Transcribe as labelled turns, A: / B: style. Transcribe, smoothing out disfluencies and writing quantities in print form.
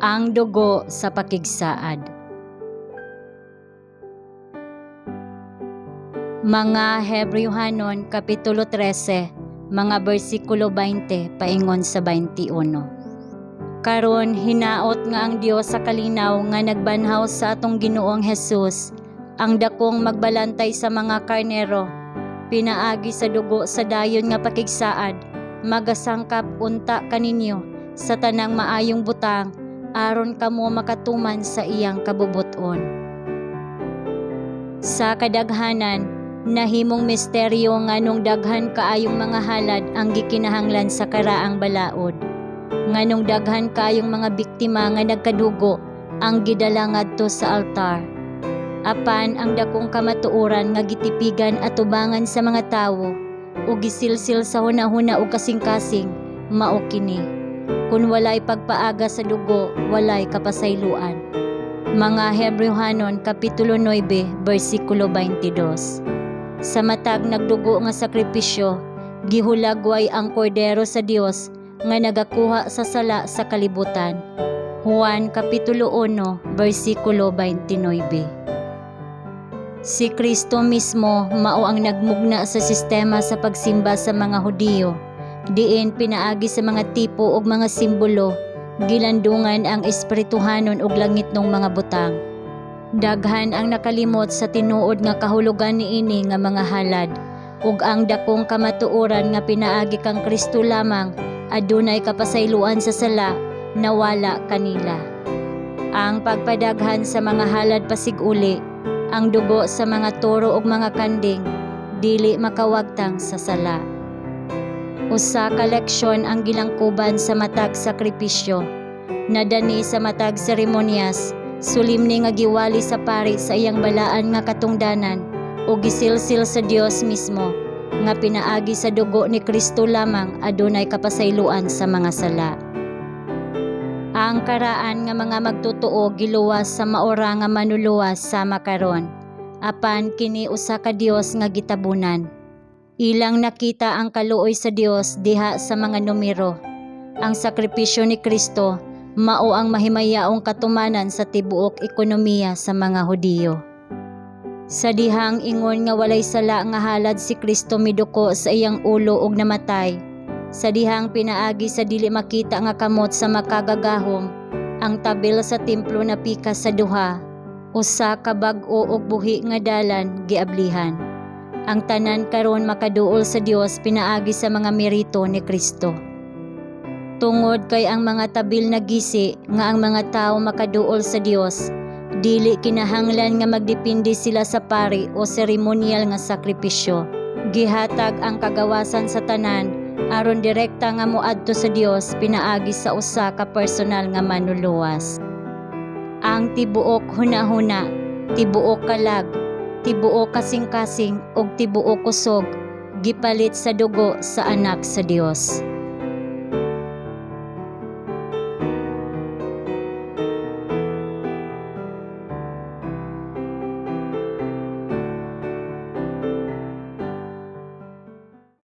A: Ang dugo sa pakigsaad. Mga Hebrewhanon kapitulo 13, mga bersikulo 20 paingon sa 21. Karon hinaot nga ang Dios sa kalinaw nga nagbanhaw sa atong Ginoong Hesus, ang dakong magbalantay sa mga karnero, pinaagi sa dugo sa dayon nga pakigsaad, magasangkap unta kaninyo sa tanang maayong butang aron kamo makatuman sa iyang kabubut-on. Sa kadaghanan, nahimong misteryo nganong daghan kaayong mga halad ang gikinahanglan sa karaang balaod. Nganong daghan kaayong mga biktima nga nagkadugo ang gidala ngadto sa altar. Apan ang dakong kamatuoran nga gitipigan atubangan sa mga tawo ug gisilsil sa hunahuna ug kasing-kasing mao kini: kun walay pagpaaga sa dugo, walay kapasayloan. Mga Hebrewhanon kapitulo 9 bersikulo 22. Sa matag nagdugo nga sakripisyo, gihulagway ang kordero sa Dios nga nagakuha sa sala sa kalibutan. Juan kapitulo 1 bersikulo 29. Si Kristo mismo mao ang nagmugna sa sistema sa pagsimba sa mga Hudiyo, diin pinaagi sa mga tipo ug mga simbolo gilandungan ang espirituhanon ug langitnong mga butang. Daghan ang nakalimot sa tinuod nga kahulugan niini nga mga halad ug ang dakong kamatuoran nga pinaagi kang Kristo lamang adunay kapasayloan sa sala nawala kanila. Ang pagpadaghan sa mga halad pasig-uli, ang dugo sa mga toro ug mga kanding, dili makawagtang sa sala. Usa ka leksyon ang gilangkuban sa matag sakripisyo. Nadani sa matag seremonyas, sulimni nga giwali sa pari sa iyang balaan nga katungdanan ug gisilsil sa Dios mismo nga pinaagi sa dugo ni Kristo lamang adunay kapasayloan sa mga sala. Ang karaan nga mga magtotoo giluwas sa maora nga manuluwas sama karon. Apan kini usa ka Dios nga gitabunan. Ilang nakita ang kaluoy sa Dios diha sa mga numero. Ang sakripisyo ni Kristo mao ang mahimayaong katumanan sa tibuok ekonomiya sa mga Hudiyo. Sa dihang ingon nga walay sala nga halad si Kristo miduko sa iyang ulo ug namatay. Sa dihang pinaagi sa dili makita nga kamot sa makagagahom, ang tabil sa templo napikas sa duha, usa ka bag-o ug buhi nga dalan giablihan. Ang tanan karon makaduol sa Dios pinaagi sa mga merito ni Kristo. Tungod kay ang mga tabil nagisi nga ang mga tawo makaduol sa Dios, dili kinahanglan nga magdepende sila sa pari o seremonyal nga sakripisyo. Gihatag ang kagawasan sa tanan aron direkta nga moadto sa Dios pinaagi sa usa ka personal nga manluluwas. Ang tibuok hunahuna, tibuok kalag, tibuok kasing-kasing ug tibuok kusog gipalit sa dugo sa Anak sa Dios.